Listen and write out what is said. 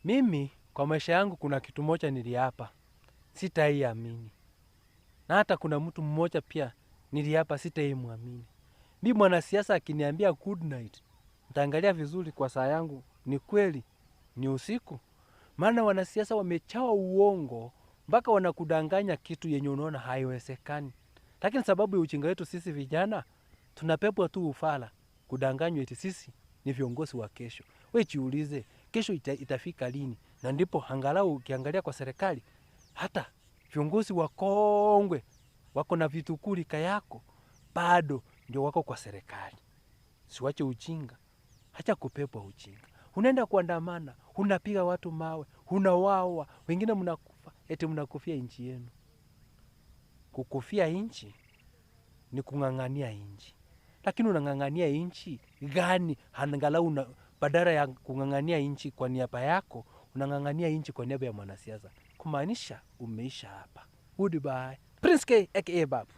Mimi kwa maisha yangu kuna kitu moja niliapa, sitaiamini. Na hata kuna mtu mmoja pia niliapa sitaimwamini. Mi mwanasiasa akiniambia good night, nitaangalia vizuri kwa saa yangu, ni kweli ni usiku. Maana wanasiasa wamechawa uongo mpaka wanakudanganya kitu yenye unaona haiwezekani. Lakini sababu ya ujinga wetu sisi vijana tunapepwa tu ufala, kudanganywa eti sisi ni viongozi wa kesho. We jiulize, kesho itafika lini? Na ndipo angalau ukiangalia kwa serikali, hata viongozi wakongwe wako na vitukuu rika yako bado ndio wako kwa serikali. Siwache ujinga, acha kupepwa ujinga. Unaenda kuandamana, unapiga watu mawe, unawawa, wengine mnakufa, eti mnakufia nchi yenu. Kukufia nchi ni kung'ang'ania nchi, lakini unang'ang'ania nchi gani? Angalau badala ya kung'ang'ania nchi kwa niaba yako, unang'ang'ania nchi kwa niaba ya mwanasiasa, kumaanisha umeisha hapa. Goodbye. Prince K aka Babu.